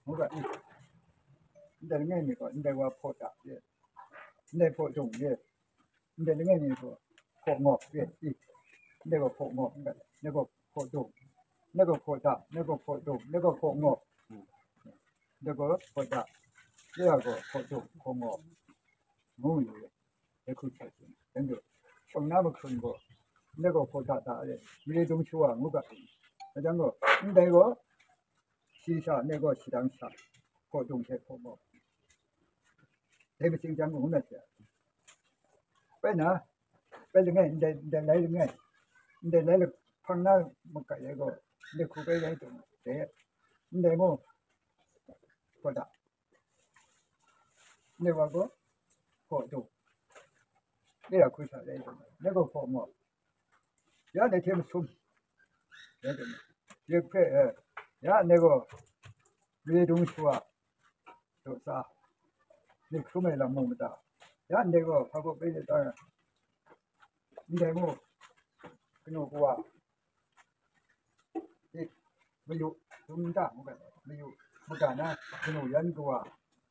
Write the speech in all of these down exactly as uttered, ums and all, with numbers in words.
Ngu ga i. Ndai langai mi gaw, ndai wa hpaw da ye. Ndai hpaw dung ye. Ndai langai mi gaw, hpaw ngawk ye i. Ndai gaw hpaw ngawk, ndai gaw hpaw dung. Ndai gaw hpaw da, ndai gaw hpaw dung, ndai gaw hpaw ngawk. Ndai gaw hpaw da, ndai gaw hpaw dung, hpaw ngawk. Ngu yu ye. Dai hku hta hte, dai hku, shawng na mahkrum gaw, ndai gaw hpaw da da re, mare dung shawa ngu ga, dai jang gaw, ndai gaw, shi sha, ndai gaw shadang sha, hpaw dung hte hpaw maw, dai matsing jang gaw ngu na hte, bai na, bai langai, ndai, ndai lai langai, ndai lai lahpang na makai ai gaw, ndai hku bai rai dung, dai, ndai mung, hpaw da. Ndai wa gaw, hpaw dung. Ndai ya hku sha rai dung. Ndai gaw hpaw maw. Ya ndai hte masum. Rai dung. Yek hpe, eh, ya ndai gaw, mare dung shawa, daw tsa, myit hkrum ai lam mung mada. Ya ndai gaw, hpa gaw bai le ta, ndai mung, kanu kawa, Dik, mayu, dum nta, mayu, maga na, kanu yan kawa,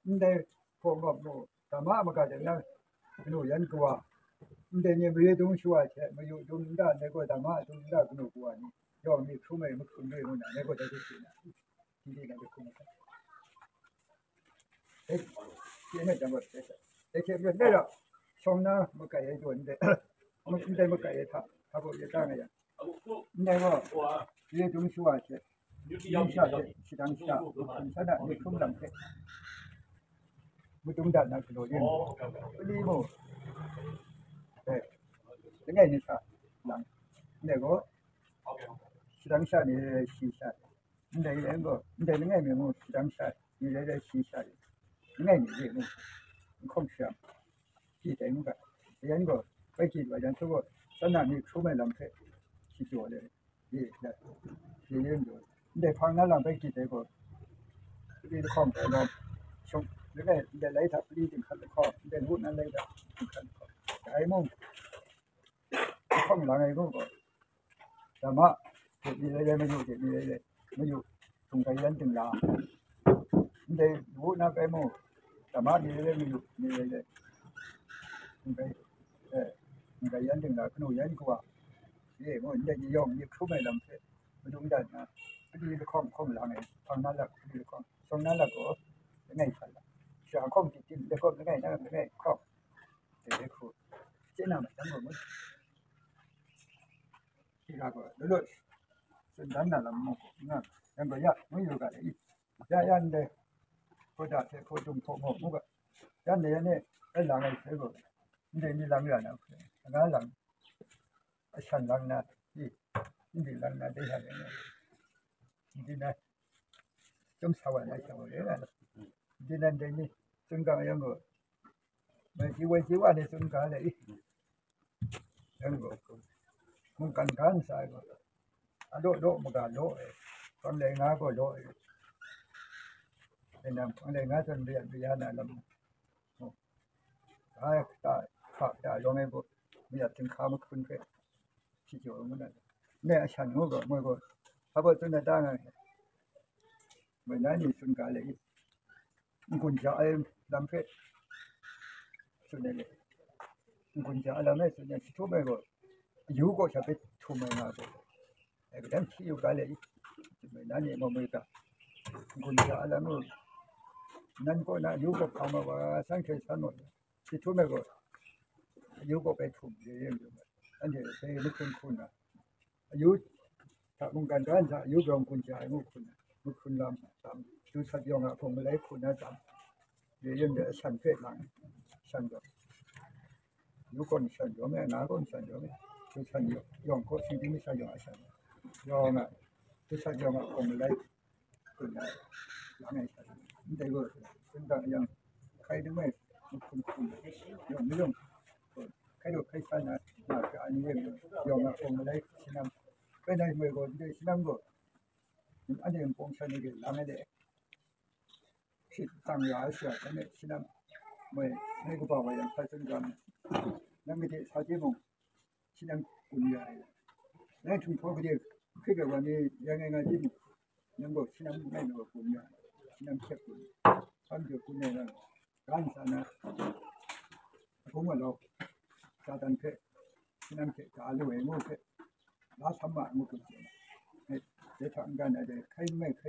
ndai hpaw ngawk mu, dama maga de na, kanu yan kawa, ndai ni mare dung shawa hte, mayu, dum nta, ndai gaw dama, dum nta, kanu kawa ni, yawng mi hkrum ai, mahkrum re ngu na, ndai gaw dai hte na, ndai na de hkrum ai. Eh, shi ne jang gaw, eh, eh, hkye pyi, ndai ra, shawng na makai ai jaw ndai, ndai makai ai hta, hta baw ya ta nga yang, ndai gaw, ye dung shawa hte, yin sha hte, shadang sha, hkum sa na, myit hkrum lam hte, madung dat na galaw yin, pali mung, eh, langai mi hta lang, ndai gaw, shadang sha ni, shi sha, ndai rai gaw, ndai langai mi mung, shadang sha ni rai rai, shi sha ni, langai mi re mung, n hkawm sham, shi dai mung ga, yan gaw, bai ji wa yan hkru gaw, tsawna ni hkrum ai lam hpe, shi jaw le, ye, ya, ye, ye, ndai hpang na lam bai ji dai gaw, pali lahkawng dai lawm, shawng, langai, ndai lai hta pali dinghkan lahkawng, ndai ngu na lai hta dinghkan lahkawng, dai mung, lahkawng lang ai gaw, dama, de mi rai rai, mayu, de mi rai rai, mayu, htung gai yan dingla, ndai wu na gai mu, dama mi rai rai, mayu, mi rai rai, htung gai, eh, htung gai yan dingla, kanu yan kawa, ye, mu, ndai ni yawng, myit hkrum ai lam hte, madung dat na, pali lahkawng hkawng lang ai, hpang na lak, pali lahkawng, shawng na lak gaw, langai hkan la, sha hkawng tit tit, lahkawng langai na, langai hkawng, de hku, chye na ma, dang gaw mu. Shi ga gaw, lu lu, tsun dan na lam mung gaw, nga, yang gaw, ya, ngu yu ga le i, ya, ya, ndai, hpaw da hte hpaw dung hpaw maw, ngu ga, ya, ndai, ya, ni, ai lang ai hte gaw, ndai ni lang ya na, anga lang, ashan lang na, i, ndai lang na, dai sha le, ndai na, chyum sa wa na, sha wa le, ndai na, ndai ni, tsun ga yang gaw, Mai ji wai ji wa ni tsun ga le i. Yang gaw, mungkan ga ntsa gaw, a law law maga law e, hpang lai nga gaw law e. Nang hpang lai nga zawn mayat maya na lam, ga ta, hpa ta lawng ai gaw, mayat htinghka mahkun hpe, shi jaw ngu na. Ndai ashan ngu gaw, moi gaw, hpa baw tsun na ta nga, moi na ni tsun ga le i. N-gun ja ai lam hpe tsun ai le, n-gun ja ai lam e tsun ai, shi htum ai gaw, yu kaw sha hpe htum ai nga gaw, ai gadan hti yu ga le i, tsun ai, na ni mawmwi ga, n-gun ja ai lam gaw, nan kaw na yu kaw hpa ma wa, san hkrai san wa, shi htum ai gaw, yu kaw bai htum de, anhte hpe mahkun hku nna, Ayu hta mungkan ga nsa, ayu grau n-gun ja ai ngu hkun, ngu hkun lam tam, du sat yawng a hpung malai hku na tam, ye yin de ashan hpe lang, shan gaw, yu gaw mashan yawng e, nga gaw mashan yawng e, du sat yawng, yawng gaw shinggyim masha yawng a shan, yawng a, du sat yawng a hpung malai hku na lang ai shan, ndai gaw, hpun dang yang, hkai damai, hpun hpun, yawng mayawng, hkai daw hkai sa na, na hpe a ni yen, yawng a hpung malai hku shanam, Bai nai moi gaw, ndai shanam gaw, anhte npawng sha ni hte lang ai de, hpyi tsang ya ai sha, anhte shanam moi, ngai kaba wa yang hpa tsun ga, nang gade sa timung, shanam gun ya ai, ngai htum hpaw gade hkrit ai wa ni ya ngai nga timung, nang gaw shanam ngai na wa gun ya ai, shanam hkyep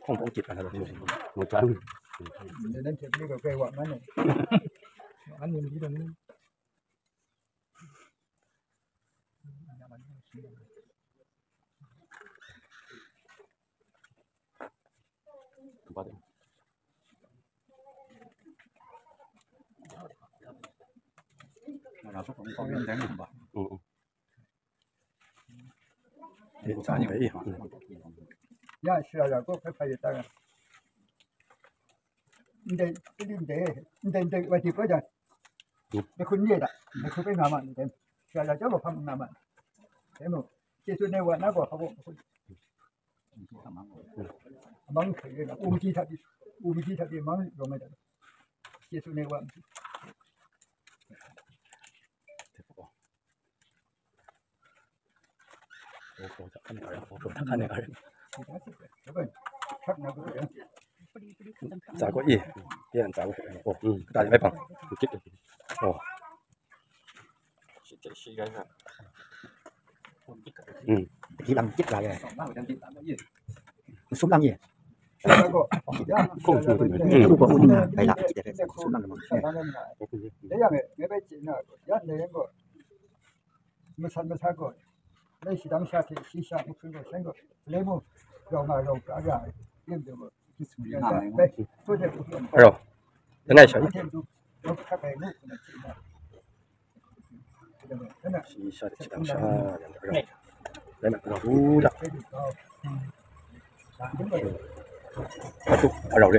Hkawng hkawng chyit ai na rawt, mu chyang. Nanhte hpe gaw grai wa nga nna, anhte mali dang ni. Ya, sara la ko, hpai hpai ta ga. Ndai, ndai, ndai, ndai, wa di ko ja. Ndai kun ye da. Ndai kun pe nga ma ndai. Sara la jo lo pham nga ma. Dai mu. Jesu ne wa na ko ha bo. Amang hkrai na, u maki hta di, u maki hta di mang rawng ai da. Jesu ne wa. Za ko i, yan za ko. Oh, ta mai pang. Kit. Oh. Hmm. Ki lang kit la ye. Sum lang ye. Kong sum tu ni. Ku ko u ni na, bai la kit de. Sum lang ma. မဆန်မဆါကို လက်ရှိတောင်ရှာဖြစ်ရှိရှာမှုခွင့်ကိုဆိုင်ကို လဲမှုရောင်မရောင်ပြရပြင်တယ်ကို ဒီစုရမှာပဲဆိုတဲ့ အဲ့တော့ တနက်ရှော့ ဒီခက်တယ်လို့ ရှိရှာတဲ့တောင်ရှာရတယ် အဲ့တော့ ဘူးလား အဲ့တော့ က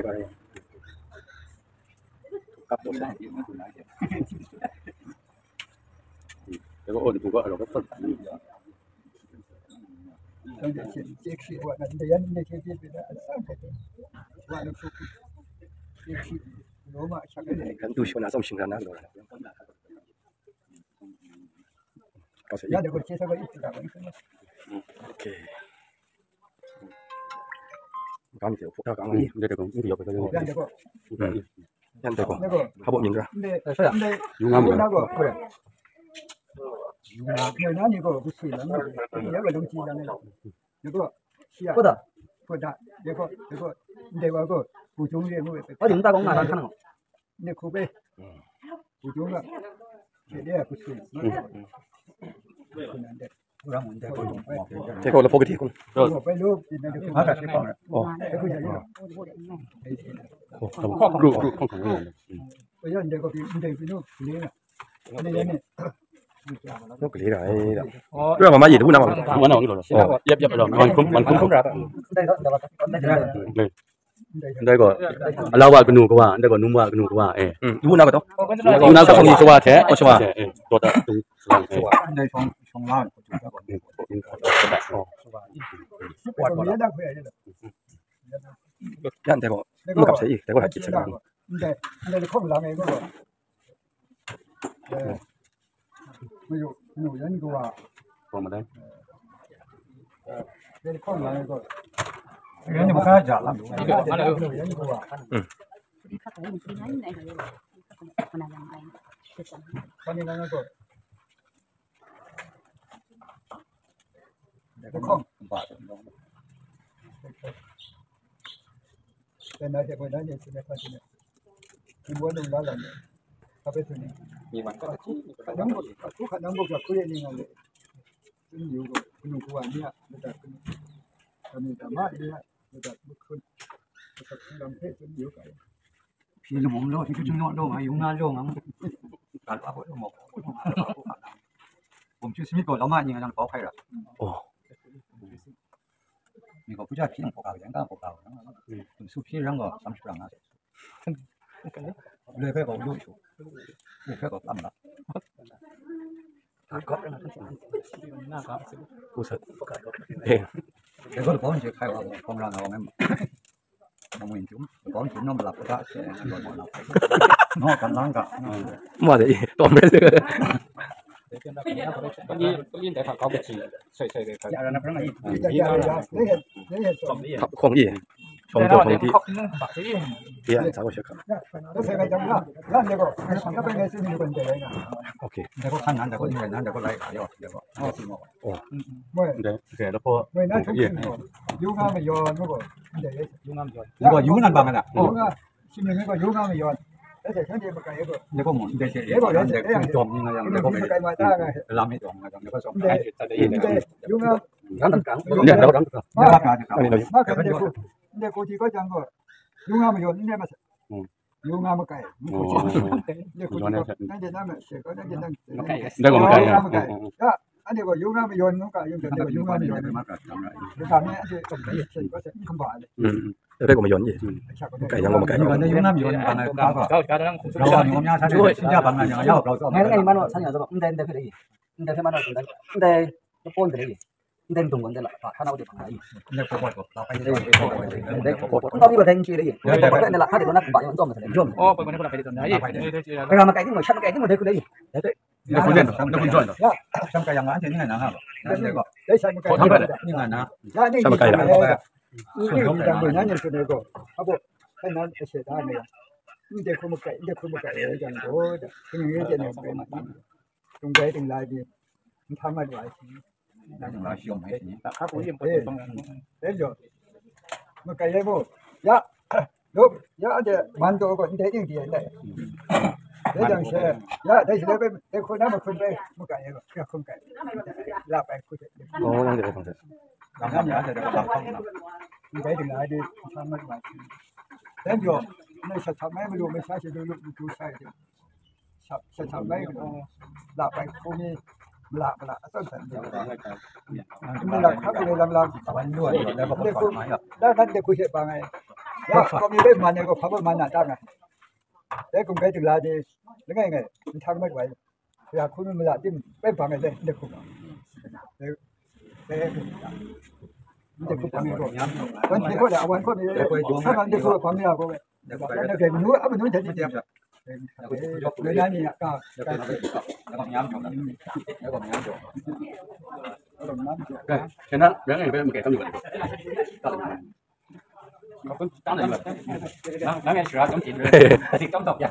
ပ်တော့ ဒီကအိုဒီကူကအရောကဖတ် Kan tu shona song shingra na lo. Ka se. Okay. Kan se ko ka ngi de ko ngi yo ko. Yan de ko. Ha bo ngi ra. Yu nga mo. Yu nga. Yu nga ni ko ku sui la. Ni ya ba long chi la ni. Ni ko. Ko da. Ko da. Ni ko. Ni ko. Ni wa ko. Ku chung ye mo. Ko yung ta kong na ran kan ko. Ni ku pe. Ku chung la. Ke de ku sui. Ku nan de. 这个我来播个题，过来。哦，哦，group group 空空。那个来的，哎呀，不然妈妈也都那么，我那我给你说，哦，要要不然，蛮空蛮空空。对。 Ndai gaw, a la wa kanu kawa, ndai gaw num wa kanu kawa, eh. Mm. Iwu na gaw, iwu na gaw, sawng ni sawwa hte, oh, sawwa. Eh, eh, dawt da, dung, sawwa, eh. Ndai shawng, shawng la, oh. Ya, ndai gaw, nu kap sai, ndai gaw, haki sai. Ndai, ndai hkawng lang e gaw. Eh, mayu, mayu yan kawa. Kaw ma dai. Eh, yan hkawng lang e gaw. Yan ni ma ka ja lam. Mayu yan kawa. Mm. Kani lang e gaw. Yan hkawng. Tēnā tē hpoi na nye sine hpa sine. Hpyi wa nung la la nye. Hpa bai tsun ni. Hka nang buk, hku hka nang buk ga hku ye ni nga le. Tsun yu gaw, kanu kawa ni a, lada kanu. Kami dama ni a, lada buk hkun. Lada hku lam hpe tsun yu ga. Hpyi lu mung lo, hpyi lu mung lo, nga yung nga lo, nga. Ga lo a bo lo mo. Bum chu simi gaw lama ni nga nang bau hkai ra. Oh. Ni gaw hpu ja hpyi nang hpaw ga yang ga hpaw ga. Tum su hpyi rang gaw, sam shu rang nga. Loi hpe gaw lu shu. Loi hpe gaw lam la. Hku sa. Eh. Dai gaw, bawng je hkai wa gaw, hkawng ra nga wa ngai ma. Nang win jum, bawng jum nang ma lap ga she, nang gaw ma lap. No, kan lang ga. Ma de, tom re. ပလင်းပလင်းတဲ့ခါကောင်းပချီဆွဲဆွဲတဲ့ခါ ရရနပြမကြီး ခခုံးကြီး ရှောင်းတော့ခုံးကြီး ဒီကစားဖို့ရှိခါ โอเค ဒါကခဏဒါကညနေဒါကလိုက်ရောဒါကဟောစီမောပါ อ๋อ ได้ได้แล้วพอ မွေးနားထုတ်ချင်တော့ ယူငါမယွန်မဟုတ်ဘူး ယူငါမယွန် ယူငါမယွန် ယူငါ ရှင်မင်းကယူငါမယွန် အဲ့ဒါဆန်းပြေမကရဲဘူး ဒါကမွန်ဒါကရဲဘူးဒါကကြောင်ငါကြောင်ဒါကပဲ မကဲမှာတားငါ လာမတော်ငါကြောင့်ဒါကဆောင် ဒါယူငါ ရမ်းတန်တန် ဒါကဒါကဒါက မကရဲဘူးဒါကိုဒီကကြောင်ကိုယူငါမယွန်နည်းမစ ယူငါမကဲဘူးဒါကိုဒီကနိုင်တယ်နားမစကောနိုင်တယ်နား ဒါကမကဲ ယူငါမကဲ ဒါအဲ့ဒါကိုယူငါမယွန်နုကယူတယ်ယူငါမယွန်နုက ဒါကမင်းအဲ့ဒါကဘယ်ဆက်ဆက်ခမပါလေ အဲ့ဒါကမယွန်ကြီး ကဲရန်ကုန်မကဲ ယူငါမယွန်ဘာနဲ့ကားပါ တော့ကားတော့ခု တော့ညီများစားတယ်ရှင်းကြပါငါညာရောက်တော့ ငါလည်းအဲ့ဒီမှာတော့ဆန်းရတော့ အင်းတိုင်းတက်ဖြစ်လေ အင်းတိုင်းဖြစ်မှာတော့ အင်းတိုင်း တပွန်တယ်လေ အင်းတိုင်းတုံးဝင်တယ်လား ဖားဖားနောက်တယ်ပါလေ လက်ပေါ်ပေါ်တော့လာပိုင်တယ်ပေါ်ပေါ်တယ်ပေါ်ပေါ်တော့ဒီဘက်တိုင်းကြီးလေ ဒီဘက်နဲ့လာဖားတယ်တော့နောက်ပါရောတော့မစလဲ ရော အော် ပကနဲ့ဖားတယ်တော့ညာရေး ကရာမကဲဒီမှာရှမ်းကဲဒီမှာတဲ့ခုလေ ဒီခုနဲ့တော့ဒီခုကြောက်တော့ရှမ်းကဲရမှာအဲ့ဒီငါနာဟာပါဒါလည်းကော ဒါရှမ်းကဲ ခေါ်ထားတယ် ငါနာ ဒါနေရှမ်းကဲ ဒီကံတံဝင်ညာနေဆိုတော့အဖို့အဲ့နာအချက်သားနေဒီခုမကဲဒီခုမကဲရကြတော့ဒီငွေကျနေပဲတုံးကဲတင်လာပြီးထားမှတ်ပါရှင် ဒါကြောင့်လာရှုံးမယ်ရှင် ဒါခါကိုရင်ပတ်တယ် အဲ့တော့မကဲဘူးရလို့ရတဲ့မန်တော်ကိုတဲ့တင်တည်းနဲ့ဒါကြောင့်ရှဲရတဲ့ရှဲပဲဒီခုနမခွင့်ပဲမကဲဘူးခုခွင့်ကဲလာပဲခုတဲ့ อ๋อ ဟုတ်တယ် ဟုတ်တယ် ဒါမှမဟုတ်တဲ့တော့ဘာမှမဟုတ်ဘူးဒီတင်လာဒီထားမှတ်ပါရှင်အဲ့တော့မင်းဆက်ဆံမလို့မစားချင်လို့လူတူဆိုင်တယ် ဆက်ဆက်ဆံလိုက်တော့လာပိုင်ခုံးနေမလာမလာအသက်ဆန်တယ်မလာခပ်လေလမ်းလမ်းဝင်လို့ရတယ်လည်းဘာမှမရဒါကတည်းကခုချက်ပါငယ်ရကောမီးပဲမန်နေကိုဖားဖို့မန်နာတာငယ်တဲကုန်ပဲတူလာဒီလငယ်ငယ်မထားမကွာရခုံးမလာတိပဲပါငယ်တဲ့ခုပါတဲတဲခုပါငယ်ကိုဝင်ခုံးတယ်အဝင်ခုံးနေဆက်ဆံတဲ့ခုပါငယ်ကိုပဲ ကဲ ကျွန်တော် ရန်ကုန်ပဲ မကဲ တော့ ယူပါတယ်။ ဟုတ်ကဲ့။ တန်းတယ် ယူပါတယ်။ ငါငါ့ ရှရာ တော့ တင်တယ်။ အစီ တော့ တော့ ပြ။